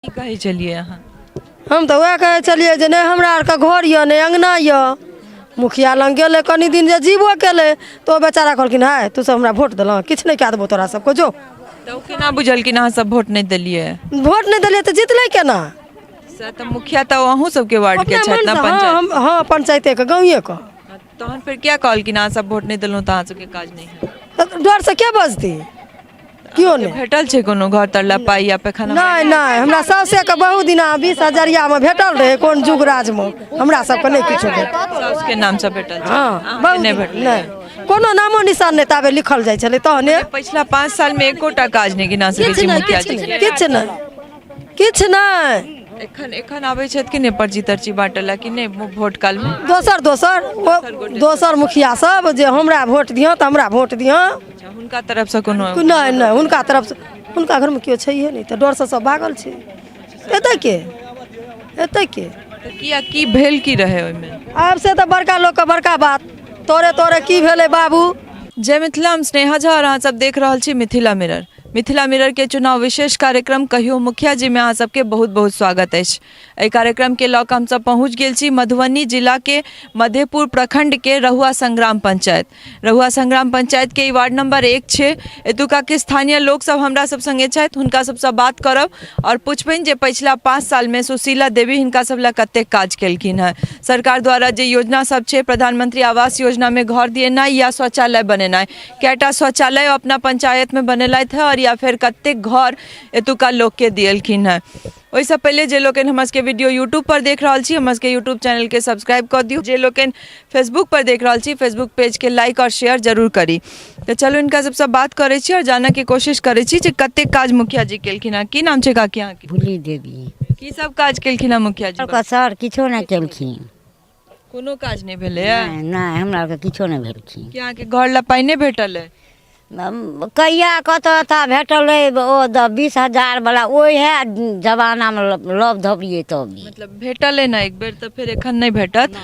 की कहै छलियै अहाँ? हम तऽ वएह कहै छलियै जे नहि हमरा आरके घर यऽ, नहि अङ्गना यऽ। मुखिया लग गेलै, कनि दिन जे जीबो केलै तऽ ओ बेचारा कहलखिन, हाय तू सब हमरा भोट देलह, किछु नहि कए देबौ तोरा सबके, जो। तऽ ओ केना बुझलखिन अहाँ सब भोट नहि देलियै? भोट नहि देलियै तऽ जीतलै केना? से तऽ मुखिया तऽ अहूँ सबके वार्ड के अपना छथि ने? मनसँ, हँ। पंचायत हम, हँ, पंचायतेके, गाँवेके। तहन फेर किया कहलखिन अहाँ सब भोट नहि देलहुँ तऽ अहाँ सबके काज नहि हैत? तऽ डरसँ के बजतै? केओ नहि। भेटल छै कोनो घर तर लए पाइ या पैखाना? नहि नहि, हमरा साउसेके बहुत दिना 20 हजरियामे भेटल रहै, कोन जुग राजमे। हमरा सबके नहि किछो भेटल। साउसके नामसँ भेटल छै? हँ। अहाँके बहुत नहि भेटल? नहि, कोनो नामो निशान नहि। ताबे लिखल जाइ छलै तहने। पछिला 5 सालमे एकोटा काज नहि गिना सकै किछु छी नहि। मुखिया किछु जी नहि, किछु नहि, किछु नहि। एखन आबै छथि कि नहि पर्ची तरची बाँटऽ लए कि नहि भोट कालमे? दोसर दोसर, ओ दोसर मुखिया सब जे हमरा भोट दिहँ तऽ हमरा भोट दिहँ। अच्छा, हुनका तरफसँ कोनो? नहि नहि, हुनका तरफसँ हुनका घरमे केओ छैहे नहि, तऽ डरसँ सब भागल छै। एतै के, एतै के? तऽ किया, की भेल, की रहै ओहिमे? आब से तऽ बड़का लोकके बड़का बात, तोरे तोरे की भेलै बाबू। जय मिथिला, हम स्नेहा झा और अहाँ सब देख रहल छी मिथिला मिरर। मिथिला मिरर के चुनाव विशेष कार्यक्रम कहियो मुखिया जी में अहाँ सबके बहुत बहुत स्वागत अछि। एहि कार्यक्रम के लऽ कऽ हमसब पहुँच गेल छी मधुबनी जिला के मधेपुर प्रखंड के रहुआ संग्राम पंचायत। रहुआ संग्राम पंचायत के ई वार्ड नंबर 1 छै। एतुका के स्थानीय लोक सब हमरा सब संगे छथि, हुनका सबसँ बात करब और पुछबनि जे पछिला 5 साल में सुशीला देवी हिनका सब लए कतेक काज केलखिन हेँ। सरकार द्वारा जे योजना सब छै, प्रधानमंत्री आवास योजना में घर दिएनाइ या शौचालय बनेनाइ, कएटा शौचालय अपना पंचायत में बनेलथि हेँ और या फेर कतेक घर एतुका लोकके दिएलखिन हेँ। ओहिसँ पहिले जे लोकनि हमर सबके वीडियो यूट्यूब पर देख रहल छी, हमर सबके यूट्यूब चैनलके सब्सक्राइब कऽ दियौ। जे लोकनि फेसबुक पर देख रहल छी, फेसबुक पेजके लाइक आओर शेयर जरूर करी। तऽ चलू हिनका सबसँ बात करै छी आओर जानऽके कोशिश करै छी जे कतेक काज मुखिया जी केलखिन हेँ। की नाम छै काकी अहाँके? भुली देवी। की सब काज केलखिन हेँ मुखिया जी? सबके सर किछो नहि केलखिन। कोनो काज नहि भेलैए? नहि नहि, हमरा आरके किछो नहि भेलखिन। कि अहाँके घर लए पाइ नहि भेटल अइ? कहिया कतऽ तऽ भेटल रहै ओ 20 हजार वाला, ओहे जमानामे लव धबियै तब। मतलब भेटल अइ ने एक बेर, तऽ फेर एखन नहि भेटत।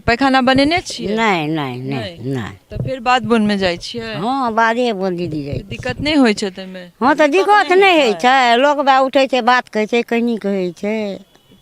पैखाना बनेने छियै? नहि नहि नहि नहि। तऽ फेर बाध बोनमे जाइ छियै? हँ, बाधे बोन दीदी जाइ। दिक्कत नहि होइ छै ताहिमे? हँ, तऽ दिक्कत नहि होइ छै। लोक बा उठै छै, बात कहै छै, कहिनी कहै छै।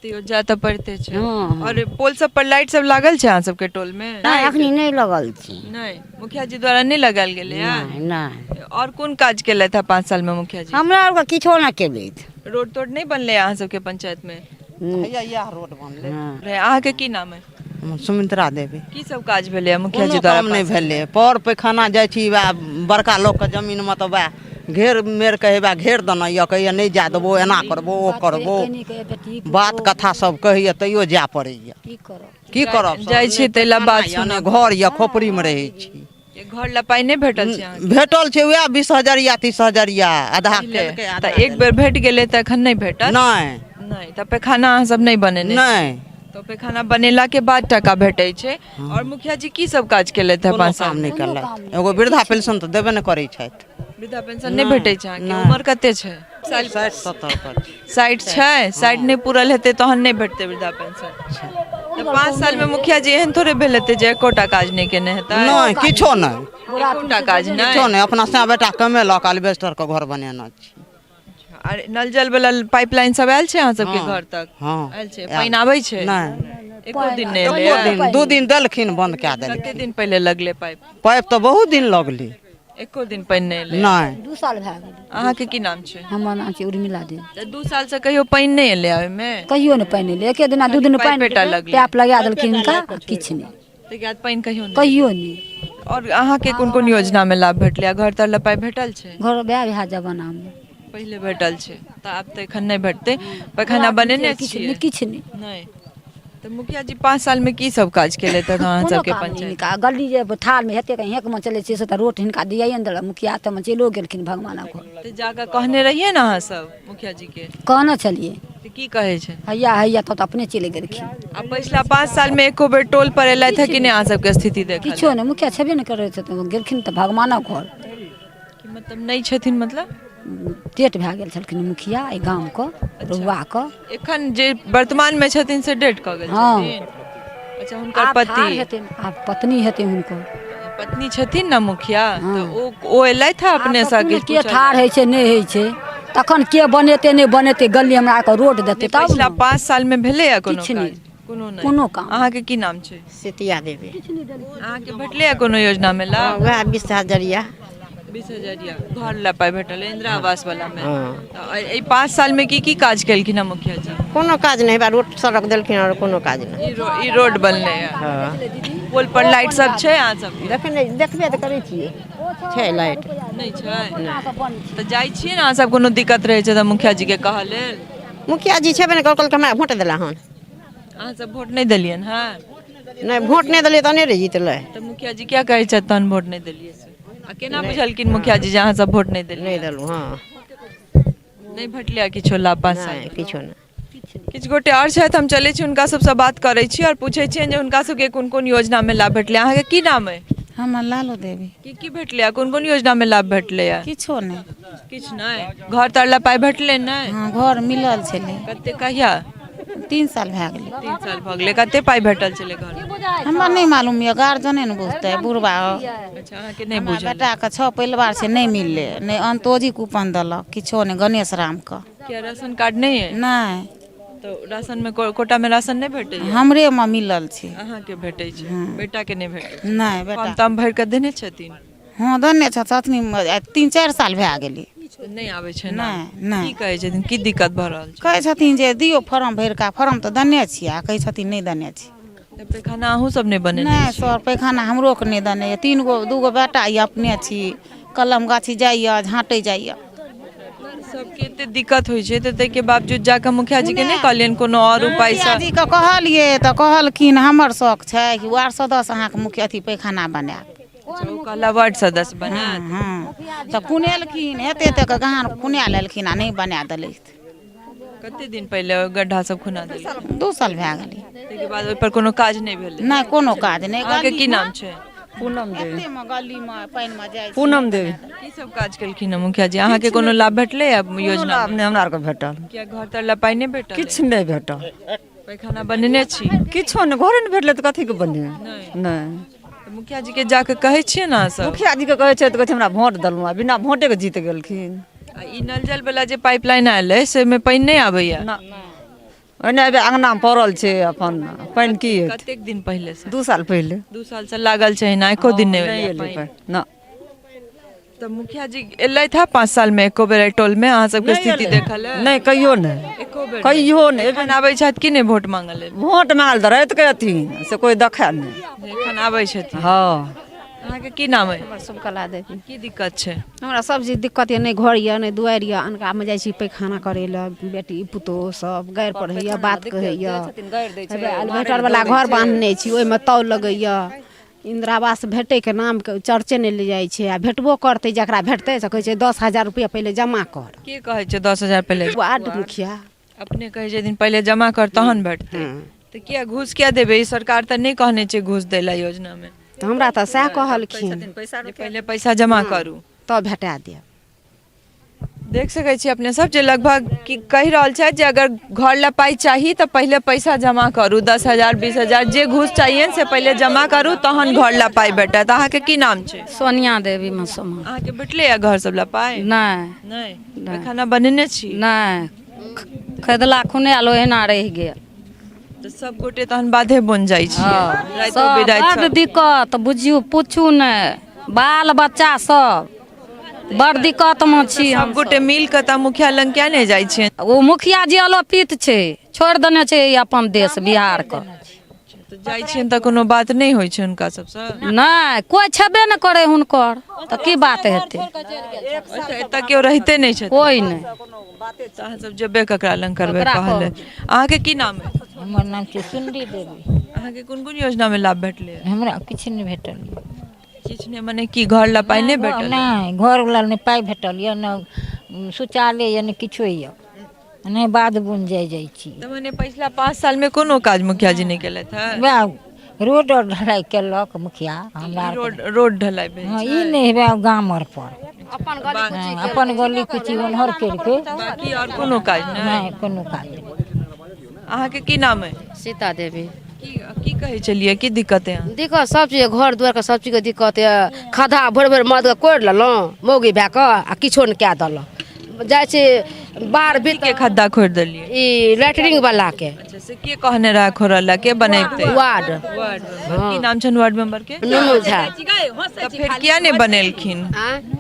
तैयो जाय तऽ पड़िते छै। हँ। और पोल सब पर लाइट सब लागल छै अहाँ सबके टोल में? नहि, अखनी नहि लगल छै। नहि, मुखिया जी द्वारा नहि लगायल गेलै? नहि नहि। और कोन काज केलथि है 5 साल में मुखिया जी? हमरा आरके किछो नहि केलथि। रोड तोड नहि बनलै अहाँ सबके पंचायत में? हैया इएह रोड बनलै। हँ। रहे। अहाँके की नाम है? हमर सुमित्रा देवी। की सब काज भेलै है मुखिया जी कोनो द्वारा? काम नहि भेलै। पर पैखाना जाइ छी वएह बड़का लोकके जमीनमे तऽ वएह घेर मेर के हेबा घेर देने यऽ, कहैया नहि जाय देबो, एना करबो, ओ करबो, बात कथा सब कहैया, तैयो जाय पड़ैया। की करब, जाइ छी ताहि लए बात। सुनै घर यऽ, खोपड़ीमे रहै छी। घर लए पाइ नहि भेटल छै अहाँके? भेटल छै वएह 20 हजरिया, 30 हजरिया, आधा केलकै, आधा। तऽ एक बेर भेट गेलै तऽ एखन नहि भेटत? नहि नहि। तऽ पैखाना अहाँ सब नहि बनेने? नहि। तऽ पैखाना बनेला के बाद टाका भेटै छै। और मुखिया जी की सब काज केलथि है कोनो 5 साल? काम नहि केलथि। एगो वृद्धा पेंशन तऽ देबे नहि करै छथि। वृद्धा पेंशन नहि भेटै छै अहाँके? उमर कते छै? साल 60 70 के छै। 60 छै, 60 नहि पूरल हेतै तहन नहि भेटतै वृद्धा पेंशन। तऽ 5 सालमे मुखिया जी एहन थोड़े भेल हेतै जे एकोटा काज नहि केने हेतै? नहि, किछो नहि। एकोटा काज नहि? किछो नहि। अपना सए बेटा कमेलक, एल्बेस्टरके घर बनेने छी। आर नल जल वाला पाइपलाइन सब आयल छै अहाँ सबके हँ, घर तक? हँ। आयल छै? पानि आबै छै? नहि। एको दिन नहि एको एलैए? दिन 2 दिन देलखिन, बन्द कए देलखिन। कते दिन पहिले लगलै पाइप? पाइप तऽ बहुत दिन लगलै। एको दिन पानि नहि एलै? नहि। 2 साल भए गेलै। अहाँके की नाम छै? हमर नाम छै उर्मिला देवी। तऽ 2 साल से कहियो पानि नहि एलै ओहिमे? कहियो नहि पानि एलै। एके दिना 2 दिन पानि पाइपेटा लगलै। पाइप लगा देलखिन हुनका, किछु नहि। ताहिके बाद पानि कहियो नहि? कहियो नहि। और अहाँके कोन कोन योजनामे लाभ भेटलै? आ घर तर लए पाइ भेटल छै? घर वएह वएह जमानामे पहिले भेटल छै, तऽ आब तऽ एखन नहि भेटतै। पैखाना बनेने किछु छियै? नहि, किछु नहि। नहि। तऽ मुखिया जी 5 सालमे की सब काज केलथि हँ अहाँ कोनो सबके काम नहि। पंचायत हिनका गली जे थालमे हेते हेकमे चलै छै से तऽ रोड हिनका दियाइए नहि देलक मुखिया, तऽ चलिओ गेलखिन भगवानक घर। तऽ जाकऽ कहने रहियै ने अहाँ सब मुखिया जी के? कहने छलियै। तऽ की कहै छै? हैया हैया, तब तऽ अपने चलि गेलखिन। आ पछिला 5 सालमे एको बेर टोल पर एलथि हँ कि नहि अहाँ सबके स्थिति देखल? किछो नहि। मुखिया छेबे नहि करै छथिन, गेलखिन तऽ भगवानक घर। कि मतलब नहि छथिन? मतलब डेट भए गेल छलखिन मुखिया एहि गामके, रहुआके। एखन जे वर्तमानमे छथिन से डेट कऽ गेल हँ। छथिन? अच्छा, हुनकर आब ठाढ़ पति हेथिन, आब पत्नी हेतै हुनकर। पत्नी छथिन ने मुखिया? हँ। तऽ ओ एलथि हँ अपने आब सँ तऽ किछु के पूछल? ठाढ़ होइ छै, नहि होइ छै। तखन के बनेतै नहि बनेतै गली हमरा आरके रोड देतै तब पिछला ने। 5 साल में भेलै या कोनो किछु काज? नहि। कोनो नहि। कोनो काम। अहाँके की नाम छै? सितिया देवी। अहाँके भेटलै या कोनो योजना में लाभ? वएह 20 हजरिया। 20 हजरिया घर ला पाइ भेटल है, इंदिरा आवास वाला में। हँ। तऽ एहि 5 साल में की की काज केलखिन हँ मुखिया जी? कोनो काज नहि, बा रोड सड़क देलखिन आओर कोनो काज नहि। ई रोड बनलै है। हँ। पोल पर लाइट सब छै अहाँ सबके? देखने देखबे तऽ करै छियै, छै लाइट। नहि छै? तऽ जाइ छियै ने अहाँ सब, कोनो दिक्कत रहै छै तऽ मुखिया जी के कहऽ लेल? मुखिया जी छेबे नहि कहलकै हमरा वोट देला हन। अहाँ सब वोट नहि देलियनि हँ? नहि, वोट नहि देलियै तहने रे जीतलै। तऽ मुखिया जी किया कहै छथि तहन वोट नहि देलियै से? आ केना बुझलखिन मुखिया जी जे अहाँ सब वोट नहि देलियै? नहि देलहुँ। हँ, नहि भेटलै किछो लाभ 5 साल? नहि, किछो नहि। किछु गोटे आओर छथि, हम चलै छी हुनका सबसँ बात करै छी आओर पूछै छियनि जे हुनका सबके कोन कोन योजनामे लाभ भेटलै। अहाँके की नाम अइ? हमर लालो देवी। की की भेटलै आ कोन कोन योजनामे लाभ भेटलै? किछो नहि। किछु नहि? घर तर ला पाइ भेटलै? नहि। हँ, घर मिलल छलै। कते, कहिया? 3 साल भए गेलै। 3 साल भऽ गेलै। कते पाइ भेटल छलै घर? हमरा नहि मालूम यऽ, गार्जियने ने बुझतै बुढ़बा। अच्छा, अहाँके नहि हमरा बुझल? बेटाके 6 परिवार छै, नहि मिललै, नहि अंतोजी कूपन देलक, किछो नहि। गणेश रामके किया, राशन कार्ड नहि अइ? नहि। तऽ राशन मे कोटा मे राशन नहि भेटैया? हमरे मे मिलल छै। अहाँके भेटै छै, बेटाके नहि भेटै छै? नहि, बेटा फॉर्म ताम भरि कऽ देने छथिन? हँ, देने छथिन। 3-4 साल भए गेलै। नहि आबै छै? नहि, नहि। की कहै छथिन, की दिक्कत भऽ रहल छै? कहै छथिन जे दियौ फॉर्म भरि कऽ। फॉर्म तऽ देने छियै आ कहै छथिन नहि देने छी। तऽ पैखाना अहूँ सब नहि बनेने नहि छी? सर, पैखाना हमरो के नहि देने यऽ। 3 गो 2 गो बेटा यऽ, अपने छी, कलम गाछी जाइए, झाँटै जाइए। सबके एते दिक्कत होइ छै तऽ ताहिके बावजूद जाकऽ मुखिया जी के नहि कहलियनि कोनो आओर उपाय मुखिया सँ? जीके कहलियै तऽ कहलखिन हमर शौक छै कि वार्ड सदस्य अहाँके मुख्य अथी पैखाना बनायत। अच्छा, ओ कहला वार्ड सदस्य बनायत? हँ, तऽ खुनेलखिन, एते एतेक गहान खुना लेलखिन आ नहि बना देलथि। कते दिन पहिले गड्ढा सब खुना देलखिन? 2 साल भए गेलै। ताहिके बाद ओहिपर कोनो काज नहि भेलै? नहि, कोनो काज नहि। अहाँके की नाम छै? पूनम देवी। एतेमे गलीमे पानिमे जाइ छी। पूनम देवी। की सब काज केलखिन हँ मुखिया जी? अहाँके कोनो लाभ भेटलै या कोनो योजना? लाभ नहि हमरा आरके भेटल। किया, घर तर ला पाइ नहि भेटल? किछु नहि भेटल। पैखाना बनेने छी? किछो नहि, घरे नहि भेटलै तऽ कथीके बने? नहि। तऽ मुखिया जी के जाके कहै छियै ने अहाँ सब? मुखिया जीके कहै छै तऽ कहै छै हमरा वोट देलहुँ आ बिना वोटेके जीत गेलखिन। आ ई नल जल वाला जे पाइपलाइन आयल अइ से ओहिमे पानि नहि आबैया? ना, ओहिना एबे अङ्गनामे पड़ल छै अपन पानि की हेतै। कतेक दिन पहिले से? 2 साल पहिले। 2 साल से लागल छै एहिना, एको दिन नहि नहि एलैया एलै पानि? पानि ना। तऽ मुखिया जी एलथि हँ 5 साल मे एको बेर एहि टोल मे अहाँ सबके नहि स्थिति एलै। देखल है? नहि, कहियो नहि। एको बेर? कहियो नहि। एखन आबै छथि कि नहि वोट मांगऽ लेल? वोट मांगल तऽ राति के अथिन से कोइ देखै नहि। एखन आबै छथिन? हँ। अहाँके की नाम अइ? हमर शुभकला देवी। की दिक्कत छै? हमरा सब चीज दिक्कत यऽ, नहि घर यऽ, नहि दुआरि यऽ। अनकामे जाइ छी पैखाना करै लए, बेटी पुतोह सब गारि पढ़ैया, बात कहैया। एल्वेटर वाला घर बान्हने छी, ओहिमे ताव लगैया। इन्दिरा आवास भेटैके नामके चर्चे नहि ले जाइ छै। आ भेटबो करतै, जकरा भेटतै से कहै छै 10,000 रुपैआ पहिले जमा कर। के कहै छै 10,000 पहिले? वार्ड मुखिया। अपने कहै छथिन पहिले जमा कर तहन भेटतै? तऽ किया घूस किया देबै? ई सरकार तऽ नहि कहने छै घूस दै लए योजनामे। तऽ हमरा तऽ सएह कहलखिन जे पहिले पैसा जमा करू तब भेटा देब। देख सकै छी अपने सब जे लगभग की कहि रहल छथि जे अगर घर लए पाइ चाही तऽ पहिले पैसा जमा करू, 10,000 20,000 जे घूस चाहिए से पहिले जमा करू तहन घर लए पाइ भेटत। अहाँके की नाम छै? सोनिया देवी मसोमा। अहाँके भेटलै या घर सब लए पाइ? नहि। नहि? पैखाना बनेने छी? नहि, खैदला खुनायल ओहिना रहि गेल। तऽ सब गोटे तहन बाधे बन जाइ छी रातिो सब बिराति? बड्ड सब। दिक्कत, बुझियौ पूछू नहि, बाल बच्चा सब बड़ दिक्कतमे छी सब हम। गोटे मिल कऽ तऽ मुखिया लग किया नहि जाइ छियै? ओ मुखिया जी अलोपित छै, छोड़ि देने छै ई अपन देश बिहारके। तऽ जाइ छियनि तऽ कोनो बात नहि होइ छै हुनका सबसँ? नहि, कोइ छेबे नहि करै हुनकर तऽ की बात हेतै। अच्छा, एतऽ केओ रहिते नहि छथिन? कोइ नहि। तऽ अहाँ सब जेबै ककरा लग करबै ककरा कहल? अहाँके की नाम अइ? हमर नाम छै सुनरी देवी। अहाँके कोन कोन योजना मे लाभ भेटलै? हमरा किछु नहि भेटल। किछु नहि मने की, घर लए पाइ नहि भेटल? नहि, घरवला नहि पाइ भेटल यऽ, नहि शौचालय यऽ, नहि किछो यऽ, नहि बाध बन जाइ जाइ छी। तऽ मने पछिला 5 साल मे कोनो काज मुखिया जी नहि केलथि हँ? वएह रोड आर ढलाई केलक मुखिया हमरा ई आरके। रोड ढलाई भेल? हँ, छै ई नहि, हेबे गाम आर पर बाकी अपन गली कुची ओन्हर केलकै। बाकी आओर कोनो काज नहि? नहि, कोनो काज नहि। अहाँके की नाम अइ? सीता देवी। की की कहै छलियै, की दिक्कत है अहाँके? दिक्कत सब चीज, घर दुआरके सब चीजके दिक्कत यऽ। खद्धा भरि भरि मर्दके कोड़ि लेलहुँ मौगी भए कऽ आ किछो नहि कए देलक। जाइ छी बाहर भीतर के खद्दा खोदि देलियै ई लैटरिन वाला के अच्छा से के कहने रहा खोरला के बनेतै वार्ड वार्ड मेंबर की नाम छनि वार्ड मेंबर के नुनू झा तऽ फेर किया नहि बनेलखिन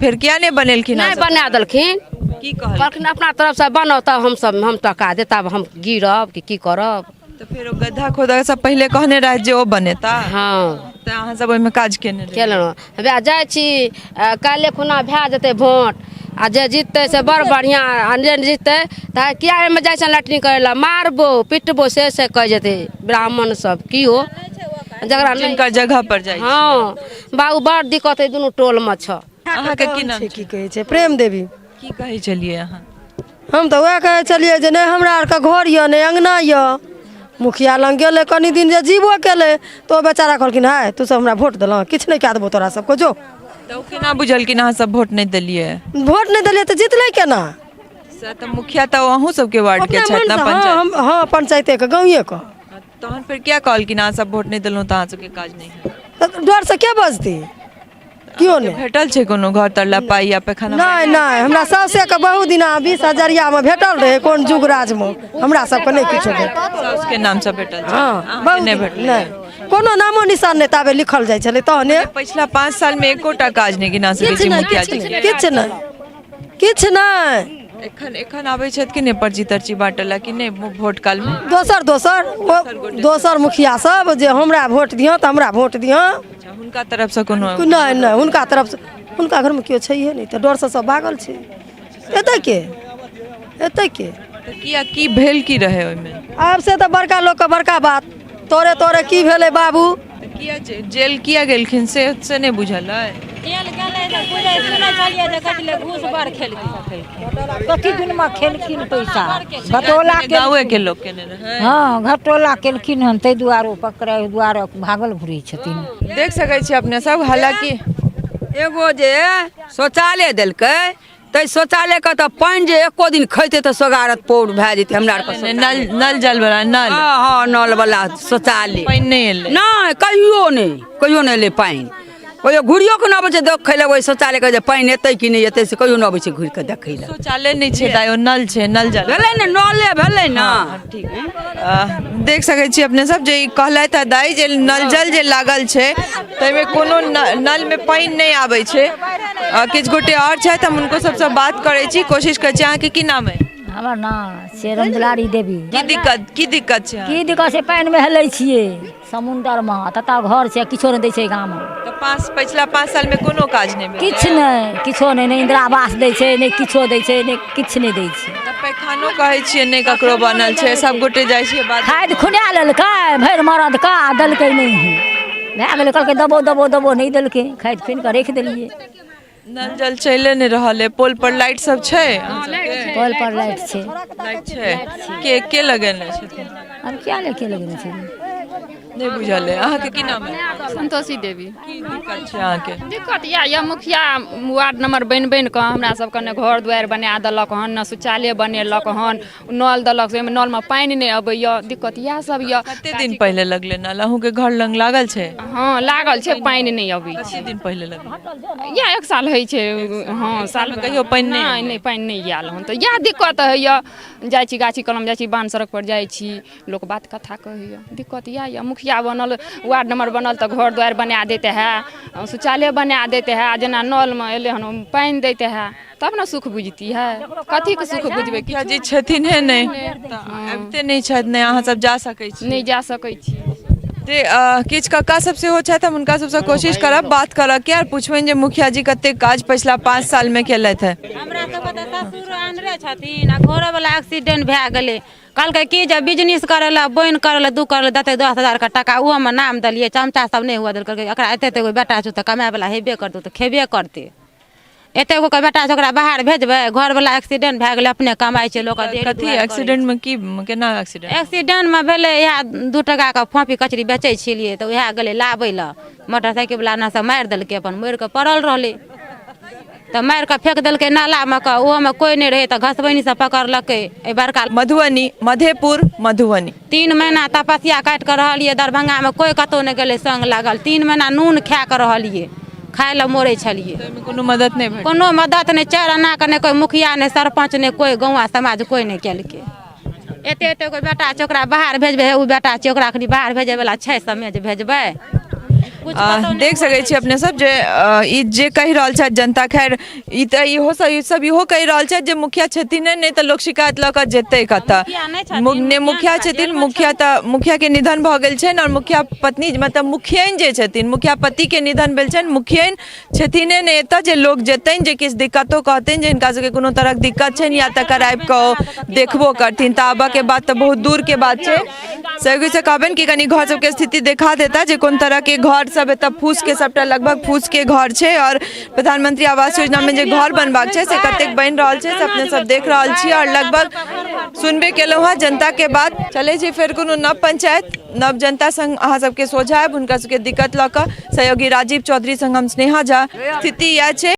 फेर किया नहि बनेलखिन नहि बना देलखिन की कहलखिन कहलखिन अपना तरफ से बनाउ तब हमसब हम टका देब तब हम गिरब कि की करब तऽ फेर ओ गड्ढा खोदऽ से पहिले कहने रहथि जे ओ बनेता हँ तऽ अहाँ सब ओहिमे काज केने रहियै केलहुँ हौवे जाइ छी काल्हि खुना भए जेतै भोट आ जे जीततै से बड़ बढ़िआँ आ जे नहि जीततै तऽ किया एहिमे जाइ छै लैट्रिन करै लए मारबो पिटबो से से कहै जेतै ब्राह्मण सब की हो जकरा नहि जिनकर जगह पर जाइ हँ बाबू बड़ दिक्कत है दुनू टोलमे छऽ अहाँके की नाम छै की कहै छै प्रेम देवी की कहै छलियै अहाँ हम तऽ उएह कहै छलियै जे नहि हमरा आरके घर यऽ नहि अङ्गना यऽ मुखिया लग गेलै कनि दिन जे जीबो केलै तऽ ओ बेचारा कहलखिन हाय तू सब हमरा भोट देलह किछु नहि कए देबौ तोरा सबके जो तऽ ओ केना बुझलखिन अहाँ सब भोट नहि देलियै भोट नहि देलियै तऽ जीतलै केना से तऽ मुखिया तऽ अहूँ सबके वार्ड के अपना छथि ने मनसँ हँ पंचायत हम हँ पंचायतेके गाँवेके तहन फेर किया कहलखिन अहाँ सब भोट नहि देलहुँ तऽ अहाँ सबके काज नहि हैत तऽ डरसँ के बजतै केओ नहि भेटल छै कोनो घर तर लए पाइ या पैखाना नहि नहि हमरा साउसेके बहुत दिना 20 हजरियामे भेटल रहै कोन जुग राजमे हमरा सबके नहि किछो भेटल साउसके नामसँ भेटल छै हँ अहाँके बहुत नहि भेटल नहि कोनो नामो निशान नहि ताबे लिखल जाइ छलै तहने पछिला 5 सालमे एकोटा काज नहि गिना सकै किछु छी नहि मुखिया किछु जी नहि किछु नहि किछु नहि एखन एखन आबै छथि कि नहि पर्ची तरची बाँटऽ लए कि नहि भोट कालमे दोसर दोसर ओ दोसर मुखिया सब जे हमरा भोट दिहऽ तऽ हमरा भोट दिहऽ अच्छा हुनका तरफसँ कोनो नहि नहि हुनका तरफसँ हुनका घरमे केओ छैहे नहि तऽ डरसँ सब भागल छै एतै के एतै के तऽ किया की भेल की रहै ओहिमे आब से तऽ बड़का लोकके बड़का बात तोरे तोरे की भेलै बाबू तऽ किया जेल किया गेलखिन से से नहि बुझल अइ जेल गेलै तऽ बुझै सुनै छलियै जे कहै छलै घूस बड़ खेलखिन कथी दिनमे खेलखिन पैसा घटोला गाँवे के लोक केने रहै हँ घटोला केलखिन हन ताहि दुआरे ओ पकड़ाइ ओहि दुआरे भागल घुरै छथिन देख सकै छी अपने सब हालांकि एगो जे शौचालय देलकै ताहि शौचालयके तऽ पानि जे एको दिन खैतै तऽ सोगारत पौर भए जेतै हमरा आरके नल नल जल वाला नल हँ हँ नल वाला शौचालय पानि नहि एलै नहि कहियो नहि कहियो नहि एलै पानि कहियो घुरियो के नहि अबै छै देखै लए ओहि शौचालयके जे पानि एतै कि नहि एतै से कहियो नहि अबै छै घुरि कऽ देखै लए शौचालय नहि छै दाइ ओ नल छै नल जल भेलै ने नले भेलै ने ठीक देख सकै छी अपने सब जे ई कहलथि हँ दाइ जे नल जल जे लागल छै ताहिमे कोनो नलमे पानि नहि आबै छै किछु गोटे आओर छथि हम हुनको सबसँ बात करै छी कोशिश करै छी अहाँके की नाम अइ हमर नाम से रामदुलारी देवी की दिक्कत की दिक्कत छै की दिक्कत छै पानिमे हेलै छियै समुन्दरमे ततऽ घर छै किछो नहि दै छै गाममे तऽ पाँच पछिला 5 सालमे कोनो काज नहि भेल किछु नहि किछो नहि नहि इन्दिरा आवास दै छै नहि किछो दै छै नहि किछु नहि दै छै तऽ पैखानो कहै छियै नहि ककरो बनल छै सब गोटे जाइ छियै बात खाद खुना लेलकै भरि मरद का देलकै नहि भए गेलै कहलकै देबो देबो देबो नहि देलकै खाद खुनि कऽ राखि देलियै नल जल चलिए नहि रहल है पोल पर लाइट सब छै पोल पर लाइट छै लाइट छै के के लगेने छथिन आब क्या ले के लगेने छै नहि बुझल है अहाँके की नाम है संतोषी देवी की दिक्कत छै अहाँके दिक्कत इएह यऽ मुखिया वार्ड नंबर बनि बनि कऽ हमरा सबके ने घर दुआरि बना देलक हन ने शौचालय बनेलक हन नल देलक ओहिमे नलमे पानि नहि अबैए दिक्कत इएह सब यऽ कते दिन पहिले लगलै नल अहूँके घर लग लागल छै हँ लागल छै पानि नहि अबै छै कते दिन पहिले लगलै इएह एक साल होइ छै हँ साल कहियो पानि नहि नहि नहि पानि नहि आयल हन तऽ इएह दिक्कत होइए जाइ छी गाछी कलम जाइ छी बान्ह सड़क पर जाइ छी लोक बात कथा कहैए दिक्कत इएह यऽ मुखिया बनल वार्ड नंबर बनल तऽ घर दुआरि बना दैत है शौचालय बना दैत है जेना नलमे एलै हन ओहिमे पानि दैत है तब ने सुख बुझती है कथीके सुख बुझबै मुखिया जी छथिन हे नहि तऽ आबिते नहि छथि नहि अहाँ सब जा सकै छी नहि जा सकै छी ते किछु कक्का सब सेहो छथि हम हुनका सबसँ कोशिश करब बात करऽके आर पुछबनि जे मुखिया जी कते काज पछिला 5 सालमे केलथि है हमरा सबके तऽ ससुर आनरे छथिन आ घरोवला एक्सीडेंट भए गेलै कहलकै की जे बिजनेस करै लए बोनि करै लए दू करै लए देतै 10 हजारके टाका ओहोमे नाम देलियै चमचा सब नहि हुअ देलकै एकरा एते एते गो बेटा छौ तऽ कमाइवला हेबे करतौ तऽ खेबे करतै एते गो के बेटा छै ओकरा बाहर भेजबै घरवला एक्सीडेंट भए गेलै अपने कमाइ छै लोक कथी एक्सीडेंट में की केना एक्सीडेंट एक्सीडेंट मे भेलै इएह 2 टका के फोपी कचरी बेचै छलियै तऽ उएह गेलै लाबै लए मोटरसाइकिल वला एना से मारि देलकै अपन मरि कऽ पड़ल रहलै तऽ मारि कऽ फेक देलकै नालामे कऽ ओहोमे कोइ नहि रहै तऽ घसबैनी सब पकड़लकै एहि बड़का मधुबनी मधेपुर मधुबनी 3 महीना तपस्या काटि कऽ रहलियै दरभंगामे कोइ कतहु नहि गेलै संग लागल 3 महीना नून खाए कऽ रहलियै खाय लए मरै छलियै। कोनो मदद नहि भेटल? कोनो मदद नहि, 4 आना के नहि, कोइ मुखिया नहि, सरपञ्च नहि, कोइ गौआँ समाज कोइ नहि केलकै। एते एते कोइ बेटा छै ओकरा बाहर भेजबै, हे ओ बेटा छै ओकरा एखनी बाहर भेजै वला छै समय जे भेजबै। देख सकै छी अपने सब जे ई जे कहि रहल छथि जनता, खैर ई तऽ इहो सब ई सब इहो कहि रहल छथि जे मुखिया छथिन नहि तऽ लोक शिकायत लऽ कऽ जेतै कतऽ। ने मुखिया छथिन, मुखिया तऽ मुखिया के निधन भऽ गेल छनि आओर मुखिया पत्नी मतलब मुखियन जे छथिन, मुखिया पति के निधन भेल छनि, मुखियन छथिने नहि एतऽ जे लोक जेतनि जे किछु दिक्कतो कहतनि जे हिनका सबके कोनो तरहक दिक्कत छनि या तकर आबि कऽ देखबो करथिन, तऽ आबऽके बात तऽ बहुत दूरके बात छै। सहयोगी से कहबनि कि कनि घर सबके स्थिति देखा देता जे कोन तरहके घर सब एतऽ फूसके सबटा लगभग फूसके घर छै आओर प्रधानमंत्री आवास योजनामे जे घर बनबाक छै से कतेक बनि रहल छै से अपने सब देख रहल छी आओर लगभग सुनबे केलहुँ हँ जनताके बात। चलै छी फेर कोनो नव पंचायत नव जनता संग अहाँ सबके सोझा आयब हुनका सबके दिक्कत लऽ कऽ। सहयोगी राजीव चौधरी संग हम स्नेहा झा। स्थिति इएह छै।